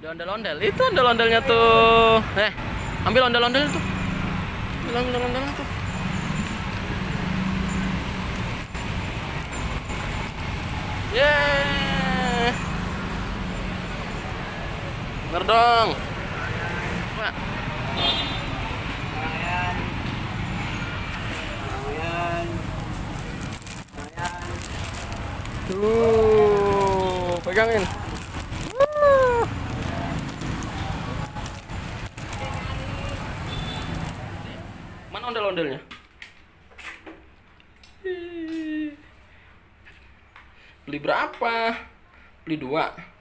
Ada ondel-ondel. Itu ondel-ondelnya tuh. Ambil ondel-ondel tuh. Ambil ondel-ondelnya tuh. Yeay. Bener dong. Pak. Tuh, pegangin. Mana ondel-ondelnya? Beli berapa? Beli 2.